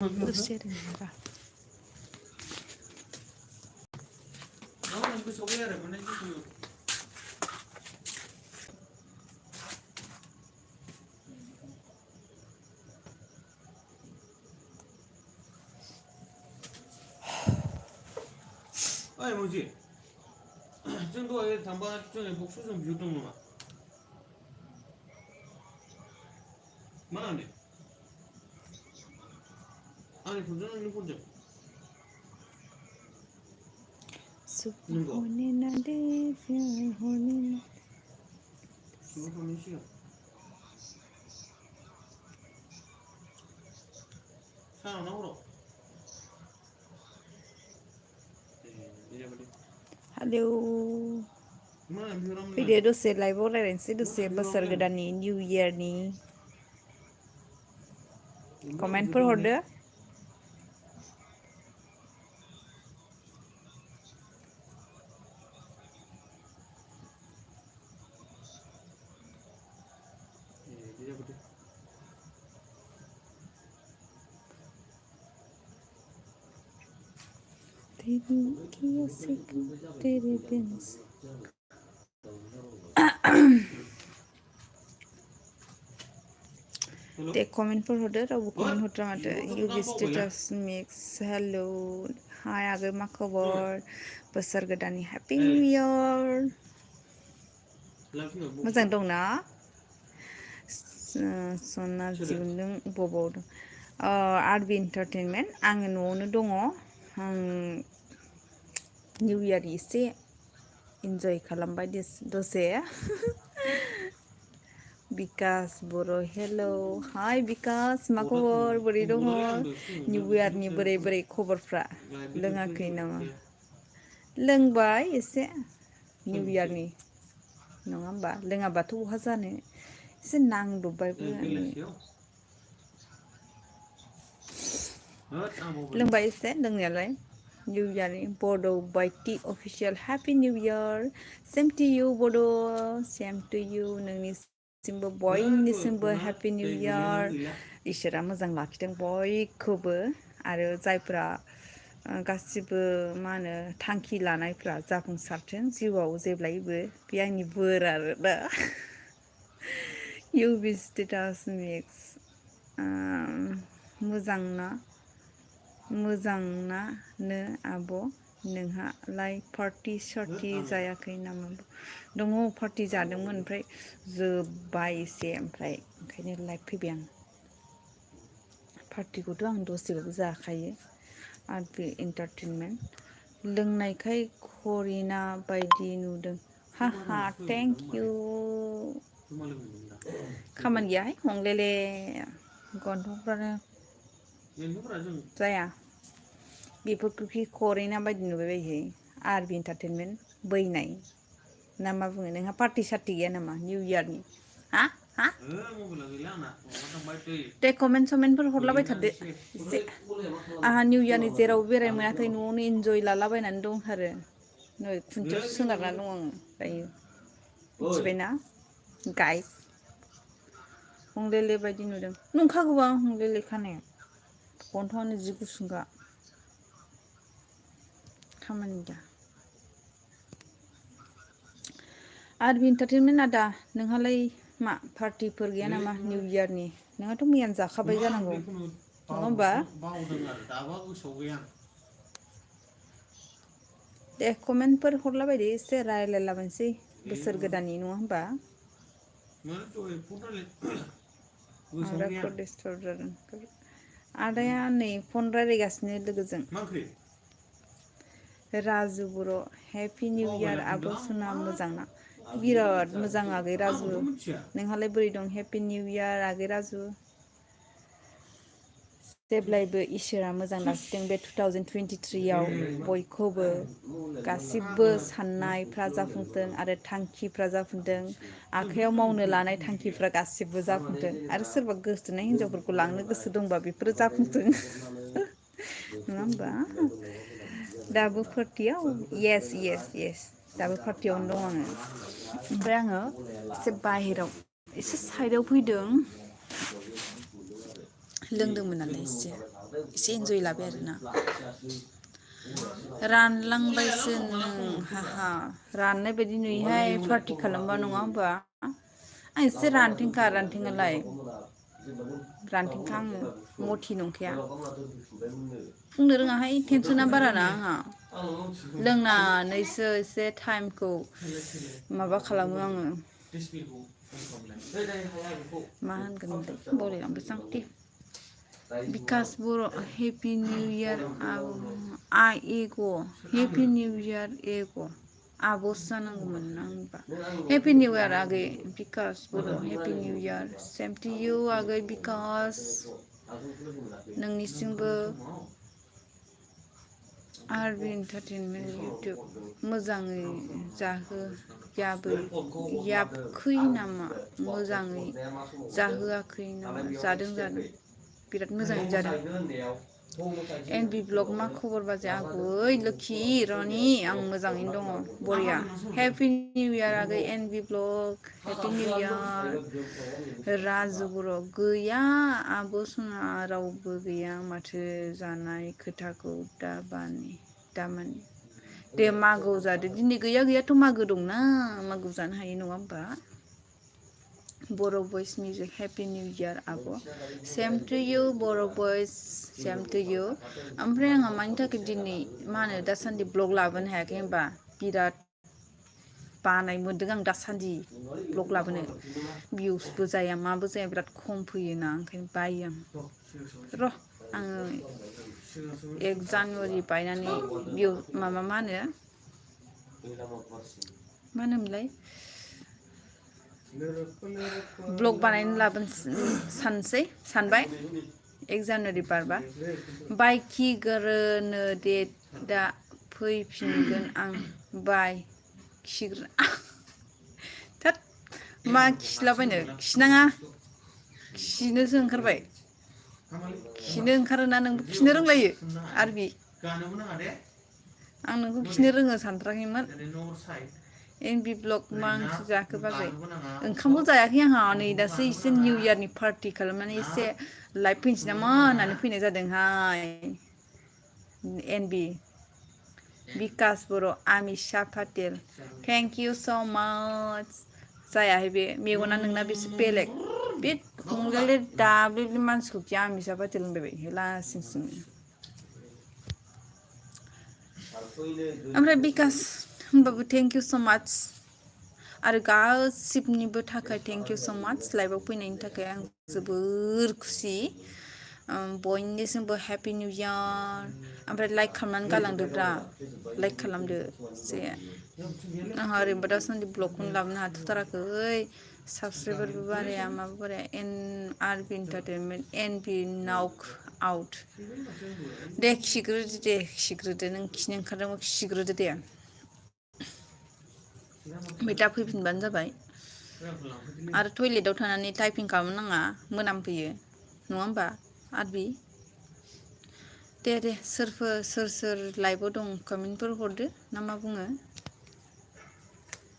दसे ओरैनोबा ओइ मुजि जों दहाय थांबा जों बक्सआव जों बिहरदों नामा मा होनो आंनि फनजों नोंनि फनजों सुबह होने ना दे प्यार होने ना सुबह होने सिगां सानाव ना हराव हेलौ मा बिहरामोन नोंलाय फैदो दसे लाइभआव रायज्लायनोसै दसे बोसोर बिहरामोन गोदाननि निउ इयारनि ओमफ्राय आं कमेन्टफोर बिहरदों माने हरदो तेरी आँखियों से तेरे बिन दे कमेन्टफोर हरदो रावबो कमेन्ट हरथ्रा माथो इउबि स्टेटास मिक्स हेलौ हाय आगै मा खबर बोसोर गोदाननि हेपि निउ इयार मोजां दंना सना जिउनों बबाव दं आरबि एन्टारटेनमेन्ट आङो न'आवनो दङ आं निउ इयार एसे इन्जय खालामबाय दसे बिकास बर' हेलौ हाय बिकास मा खबर बोरै दङ निउ इयारनि बोरै बोरै खबरफ्रा लोङाखै नामा लोंबाय एसे निउ इयारनि नङा होमबा लोङाबाथ' बहा जानो एसे नांदबबायबो लोंबाय एसे लोंनायालाय निउ इयारनि बड' बायटि official happy new year same to you बड' सेम टु इउ नोंनिसिमबो बयनिसिमबो हेपि निउ इयार इसोरा मोजां लाखिदों बयखौबो आरो जायफ्रा गासिबो मा होनो थांखि लानायफ्रा जाफुंसारथों जिउआव जेब्लायबो बे आंनि बोर आरो दा इउबि स्टेटास मिक्स मोजांना नो आब' नोंहालाय पार्टि सार्टि जायाखै नामा दङ पार्टि जादोंमोन ओमफ्राय जोब्बाय एसे ओमफ्राय ओंखायनो लाइभ फैबाय आं पार्टिखौथ' आं दसेबाबो जाखायो आरबि एन्टारटेनमेन्ट लोंनायखाय करिना बायदि नुदों हा थेंक इउ खामानि गैयाहाय हंलेले गन्थंफ्रानो जाया बेफोरखौ करिना बायदि नुबाय बायहै आरबि एन्टारटेनमेन्ट बैनाय ना मा बुङो नोंहा पार्टि सार्टि गैया नामा निउ इयारनि हा दे कमेन्ट समेन्टफोर हरलाबायथारदो एसे आंहा निउ इयारनि जेरावबो बेरायनो मोनाखै न'आवनो इन्जय लालाबायनानै दंथारो नै खुन्थियावसो सोनारना दं आङो दायो मिथिबायना गाइस हंलेले बायदि नुदों नंखागौबा हंलेले खानाया गन्थंआनो जि गुसुंखा खामानि दा आरबि एन्टारटेनमेन्ट आदा नोंहालाय मा पार्टिफोर गैया नामा निउ इयारनि नोंहाथ' मैयानो जाखाबाय जानांगौ नङा होमबा दे कमेन्टफोर हरलाबायदो एसे रायलायलाबायनोसै बोसोर गोदाननि नङा होमबा आदाया नै फन रायलायगासिनो लोगोजों राजु बर' हेपि निउ इयार आब' सना मोजांना बिराद मोजां आगै राजु नोंहालाय बोरै दं हेपि निउ इयार आगै राजु जेब्लायबो इसोरा मोजां लाखिदों बे 2023आव बयखौबो गासिबो साननायफ्रा जाफुंथों आरो थांखिफ्रा जाफुंथों आखाइयाव मावनो लानाय थांखिफ्रा गासिबो जाफुंथों आरो सोरबा गोसथोनाय हिनजावफोरखौ लांनो गोसो दंबा बेफोरो जाफुंथों नङा होमबा दाबो पार्टियाव येस दाबो पार्टियावनो दं आङो ओमफ्राय आङो एसे बाहेराव एसे साइडआव फैदों लोंदोंमोन नालाय एसे एसे इन्जय लाबाय आरोना रानलांबायसो नों हाहा राननाय बायदि नुयोहाय पार्टि खालामबा नङा होमबा आं एसे रानथेंखालाय रानथेंखा आङो मथि नंखाया बुंनो रोङाहाय टेनसना बाराना आंहा लोंनानैसो एसे टाइमखौ माबा खालामो आङो मा होनगोन बावलायलांबायसो आं दे Bikash Boro' happy new year एग' हेपि निउ इयार एग' आब'सो जानांगौमोन आंबा हेपि निउ इयार आगै Bikash Boro' happy new year same to you आगै बिकास नोंनिसिमबो आरबि एन्टारटेनमेन्ट इउटुब मोजाङै याबखै नामा मोजाङै जाहोआखै नामा जादों बिराद मोजाङै जादों एनबि ब्लग मा खबर बाजै आगै लोखि रनि आं मोजाङैनो दङ बरिया हेपि निउ इयार आगै NB blog happy new year Raju Boro' गैया आब' सना रावबो गैया माथो जानाय खोथाखौ दामानि दे मागोआव जादो दिनै गैयाथ' मागो दंना मागोआव जानो हायो नङा होमबा बर' बयस मिउजिक हेपि निउ इयार आब' सेम टु इउ बर' बयस सेम टु इउ ओमफ्राय आंहा मानि थाखाय दिनै मा होनो दासान्दि ब्लग लाबोनो हायाखै होनबा बिराद बानाय मोनदों आं दासान्दि ब्लग लाबोनो भिउसबो जाया माबो जाया बिराद खम फैयोना ओंखायनो बायो आं र' आङो 1 जानुवारि बायनानै माबा मा होनोमोनलाय ब्लग बानायनो सानबाय 1 जानुवारि बारबा बायखि गोरोनो दे दा फैफिनगोन आं बाय खिग्रा थोद मा खिलाबायनो खिनाङा खिनोसो ओंखारबाय खिनो ओंखारोना नोंबो खिनो रोंलायो आरबि आं नोंखौ खिनो रोङो सानथ्राखैमोन एनबि ब्लग मा ओंख्रि जाखो बाजै ओंखामबो जायाखै आंहा नै दासो एसे निउ इयारनि पार्टि खालामनानै एसे लाइभ फैनोसै नामा होननानै फैनाय जादोंहाय एनबि बिकास बर' आमिषा पाटेल थेंक इउ स' माच जायाहाय बे मेगना नोंना बेसे बेलेग बे हंगाले दाब्ले मानसिखौ खि आमिषा पाटेल होनबाय लासिंसिं ओमफ्राय बिकास होमबाबो थेंक इउ स' माच आरो गासिबनिबो थाखाय थेंक इउ स' माच लाइभआव फैनायनि थाखाय आं जोबोर खुसि बयनिसिमबो हेपि निउ इयार ओमफ्राय लाइक खालामनानै गालांदोब्रा लाइक खालामदो एसे आंहा ओरैनोबा दासान्दि ब्लगखौनो लाबोनो हाथ'थाराखै साबसक्राइबारबो बाराया माबो बाराया आरबि एन्टारटेनमेन्ट एनबि नाउक आउट दे खिग्रोदो नों खिनो ओंखारदोंबा खिग्रोदो दे ओमफ्राय दा फैफिनबानो जाबाय आरो टयलेटाव थानानै टाइपिं खालामनो नाङा मोनामफैयो नङा होमबा आरबि दे सोर लाइभआव दं कमेन्टफोर हरदो ना मा बुङो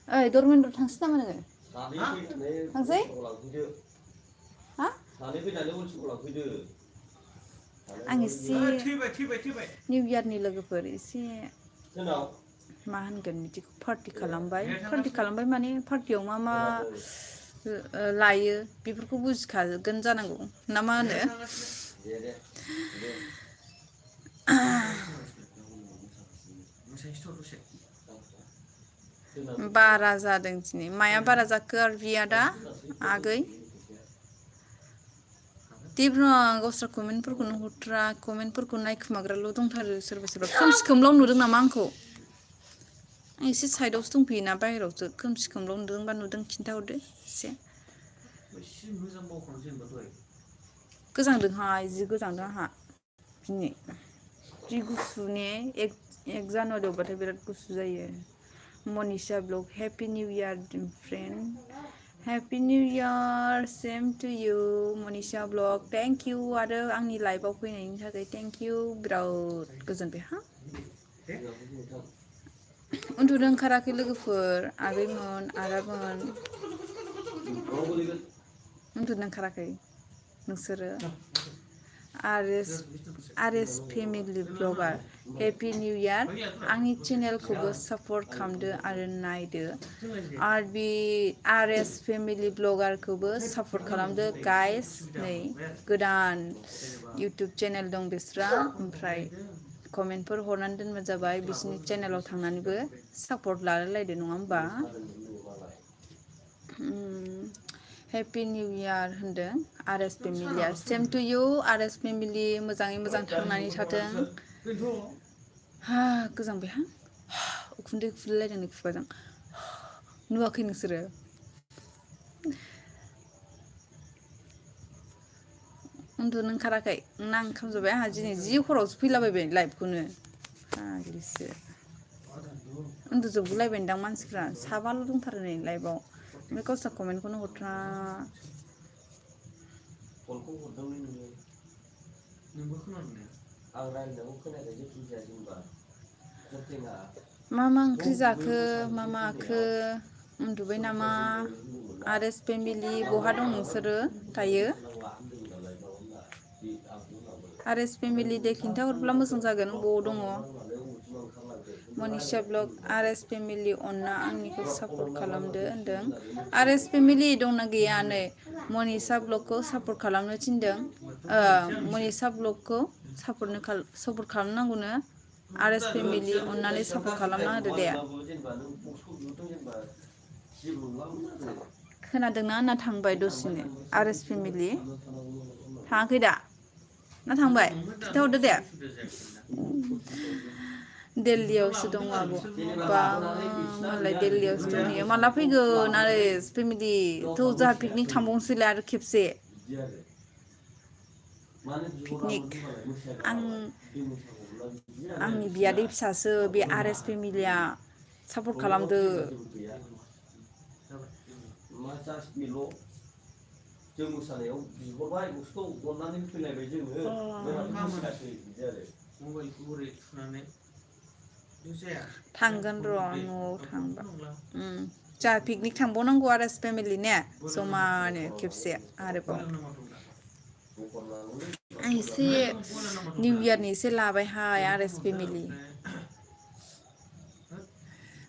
ओइ दरमेन्द' थांसै नामा नोङो थांसै हा आं एसे निउ इयारनि लोगोफोर एसे मा होनगोन बिदिखौ पार्टि खालामबाय माने पार्टियाव मा लायो बेफोरखौ बुजिखागोन जानांगौ ना मा होनो बारा जादों दिनै माया बारा जाखो आरबिया दा आगै देब्रा गावस्रा कमेन्टफोरखौनो हरथ्रा कमेन्टफोरखौ नायखोमाग्राल' दंथारो सोरबा खोमसि खोमलाव नुदों नामा आंखौ आं एसे साइडआवसो दंफैयोना बाहेरायावसो खोमसि खोमलाव नुदोंबा नुदों खिन्थाहरदो एसे गोजांदोंहाय जि गोजांदों आंहा दिनै जि गुसु ने 1 जानुवारियावबाथाय बिराद गुसु जायो Manisha blog happy new year friend happy new year same to U Manisha blog thank you आरो आंनि लाइभआव फैनायनि थाखाय थेंक इउ बिराद गोजोनबाय हा उन्दुनो ओंखाराखै लोगोफोर आगैमोन आदामोन उन्दुनो ओंखाराखै नोंसोरो RS family blogger happy new year आंनि चेनेलखौबो सापर्ट खालामदो आरो नायदो आर बि आरएस फेमिलि ब्लगारखौबो सापर्ट खालामदो गाइस नै गोदान इउटुब चेनेल दं बिस्रा ओमफ्राय कमेन्टफोर हरनानै दोनबानो जाबाय बिसोरनि चेनेलाव थांनानैबो सापर्ट लालायलायदो नङा होमबा हेपि निउ इयार होनदों आरएस फेमिलिया same to you RS family मोजाङै मोजां थांनानै थाथों हा गोजांबायहां उखुन्दै खुलायलायदों नै खुगाजों नुवाखै नोंसोरो उन्दुनो ओंखाराखै ना ओंखाम जाबाय आंहा दिनै जि हरावसो फैलाबायबाय लाइभखौनो फाग्लिसो उन्दुजोबगुलायबायदां मानसिफ्रा साबाल' दंथारो नै लाइभआव ओमफ्राय गावस्रा कमेन्टखौनो हरथ्रा फनखौ हरदोंलै नोङो नोंबो खोनादों ने आं रायज्लायनायखौ खोनायाखै जेखि जाया जेनेबा जोबथेङा मा ओंख्रि जाखो मा माखो उन्दुबाय नामा आरएस फेमिलि बहा दं नोंसोरो दायो आरएस फेमिलि दे खिन्थाहरब्ला मोजां जागोन बबाव दङ मनिषा ब्लग आरएस फेमिलि अनना आंनिखौ सापर्ट खालामदो होनदों आरएस फेमिलि दंना गैया नै मनिषा ब्लगखौ सापर्ट खालामनो थिनदों मनिषा ब्लगखौ सापर्ट खालामनांगौनो आरएस फेमिलि अननानै सापर्ट खालामना होदो दे खोनादोंना ना थांबाय दसेनो आरएस फेमिलि थाङाखै दा ना थांबाय खिन्थाहरदो दे दिल्लीयावसो दं आब' बा मालाय दिल्लीयावसो दंहैयो माला फैगोन आरएस फेमिलि थ' जोंहा पिकनिक थांबावनोसैलाय आरो खेबसे पिकनिक आंनि बियादै फिसासो बे आरएस फेमिलिया सापर्ट खालामदो जों मोसानायाव बिहरबाय बुस्थु अननानै फैलायबाय जोङो मोसायाखै बिदि आरो मबाइलखौ ओरै थुनानै थांगोन र' न'आव थांबा जोंहा पिकनिक थांबावनांगौ आरएस फेमिलि ने जमानो खेबसे आरोबाव आं एसे निउ इयारनि एसे लाबायहाय आरएस फेमिलि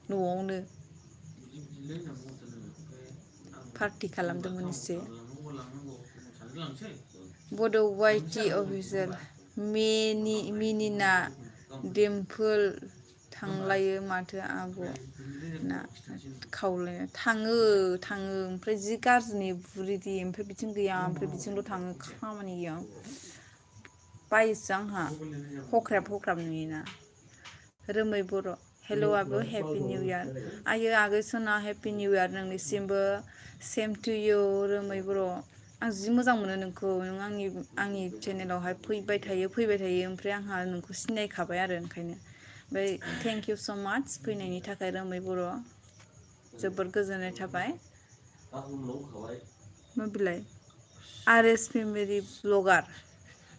न'आवनो पार्टि खालामदोंमोन एसे बड'वाइटि अफिसियेल मिनिना डिम्पोल थांलायो माथो आब' ना खावलायनो थाङो ओमफ्राय जि गाज्रिनि बुरिदि ओमफ्राय बिथिं गैया ओमफ्राय बिथिंल' थाङो खामानि गैया बायोसो आंहा हख्राब नुयोना रोमै बर' हेल' आब' हेपि निउ इयार आयो आगै सना हेपि निउ इयार नोंनिसिमबो same to you Romai Boro' आं जि मोजां मोनो नोंखौ नों आंनि चेनेलावहाय फैबाय थायो ओमफ्राय आंहा नोंखौ सिनायखाबाय आरो ओंखायनो ओमफ्राय थेंक इउ स' माच फैनायनि थाखाय रोमै बर' जोबोद गोजोननाय थाबाय मा बिलाय आरएस फेमिलि ब्लगार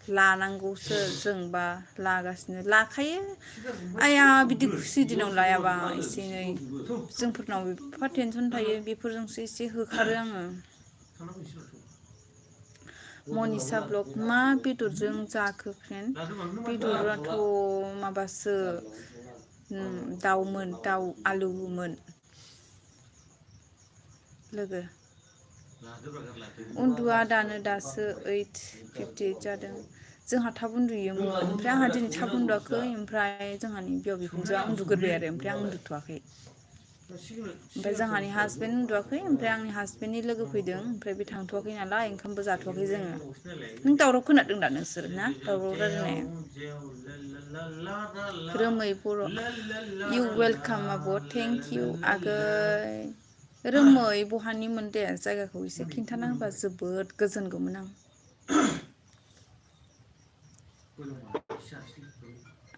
लानांगौसो जोंबा लागासिनो लाखायो आइया बिदि खुसि दिनाव लायाबा एसे एनै जोंफोरनाव एफा टेनसन थायो बेफोरजोंसो एसे होखारो आङो मनिषा ब्लग मा बेदरजों जाखो फ्रेन्ड बेदराथ' माबासो दाउमोन दाउ आलुमोन लोगो उन्दुआ दासो 8:58 जादों जोंहा थाब उन्दुयोमोन ओमफ्राय आंहा दिनै थाब उन्दुआखै ओमफ्राय जोंहानि बिहाव बिखुनजोआ उन्दुग्रोबाय आरो ओमफ्राय आं उन्दुथ'वाखै ओमफ्राय जोंहानि हासबेन्ड उन्दुआखै ओमफ्राय आंनि हासबेन्डनि लोगो फैदों ओमफ्राय बे थांथ'वाखै नालाय ओंखामबो जाथ'वाखै जोङो नों दावराव खोनादों दा नोंसोर ना दावराव रायलायनाया रोमै बर' इउ वेलकाम आब' थेंक इउ आगै रोमै बहानिमोन दे जायगाखौ एसे खिन्थाना होबा जोबोद गोजोनगौमोन आं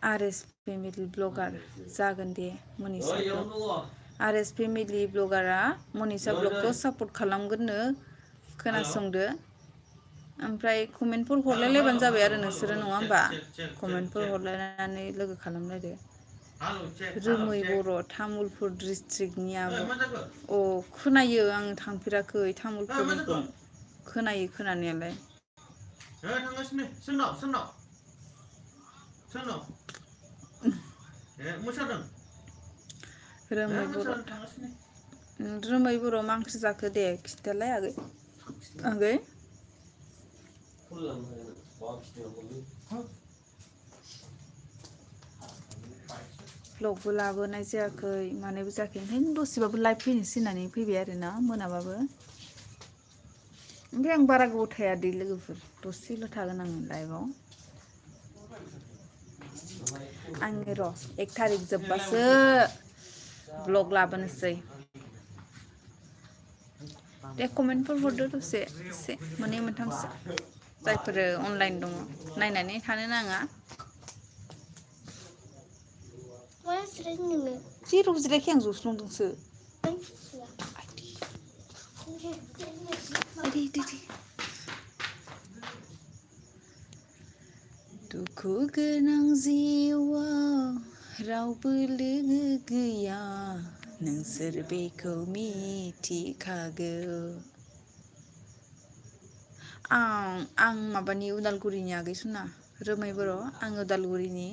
आरएस फेमिलि ब्लगार जागोन दे मनिषा ब्लग आरएस फेमिलि ब्लगारा मनिषा ब्लगखौ सापर्ट खालामगोननो खोनासंदो ओमफ्राय कमेन्टफोर हरलायलायबानो जाबाय आरो नोंसोरो नङा होमबा कमेन्टफोर हरलायनानै लोगो खालामलायदो रोमै बर' तामुलपुर डिस्ट्रिक्टनियाबो अ खोनायो आं थांफेराखै तामुलपुरनिखौ खोनायो खोनानायालाय थांगासिनो सोरनाव मोसादों रोमै बर' थांगासिनो रोमै बर' मा ओंख्रि जाखो दे खिन्थालाय आगै भ्लगबो लाबोनाय जायाखै मानायबो जायाखै ओंखायनो दसेबाबो लाइभ फैनोसै होननानै फैबाय आरोना मोनाबाबो ओमफ्राय आं बारा गोबाव थाया दै लोगोफोर दसेल' थागोन आं लाइभआव आङो र' 1 थारिख जोबबासो भ्लग लाबोनोसै दे कमेन्टफोर हरदो दसे एसे मोननै मोनथामसो जायफोर अनलाइन दङ नायनानै थानो नाङा जेराव जिरायाखै आं जस्लंदोंसो दुखु गोनां जिउआव रावबो लोगो गैया नोंसोर बेखौ मिथिखागौ आं माबानि उदालगुरिनि आगै सना रोमै बर' आं उदालगुरिनि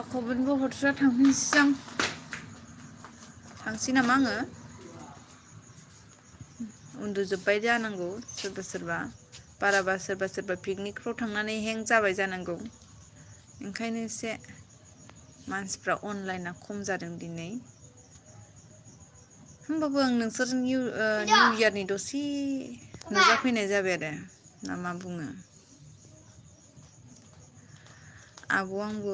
कमेन्टबो हरस्रा थांसै नामा आङो उन्दुजोब्बाय जानांगौ सोरबा बाराबा सोरबा पिकनिकफ्राव थांनानै हें जाबाय जानांगौ ओंखायनो एसे मानसिफ्रा अनलाइना खम जादों दिनै होमबाबो आं नोंसोरजों निउ इयारनि दसे नुजाफैनाय जाबाय आरो ना मा बुङो आब' आंबो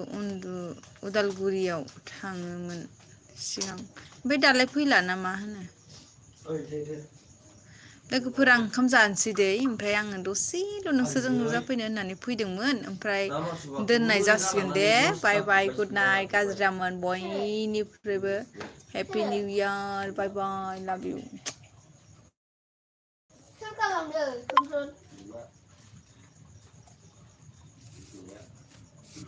उदालगुरियाव थाङोमोन सिगां ओमफ्राय दालाय फैला ना मा होनो लोगोफोरा ओंखाम जानोसै दे ओमफ्राय आङो दसेल' नोंसोरजों नुजाफैनो होननानै फैदोंमोन ओमफ्राय दोननाय जासिगोन दे बाय बाय गुड नाइट गाज्रि दामोन बयनिख्रुइबो हेपि निउ इयार बाय बाय लाभ इउ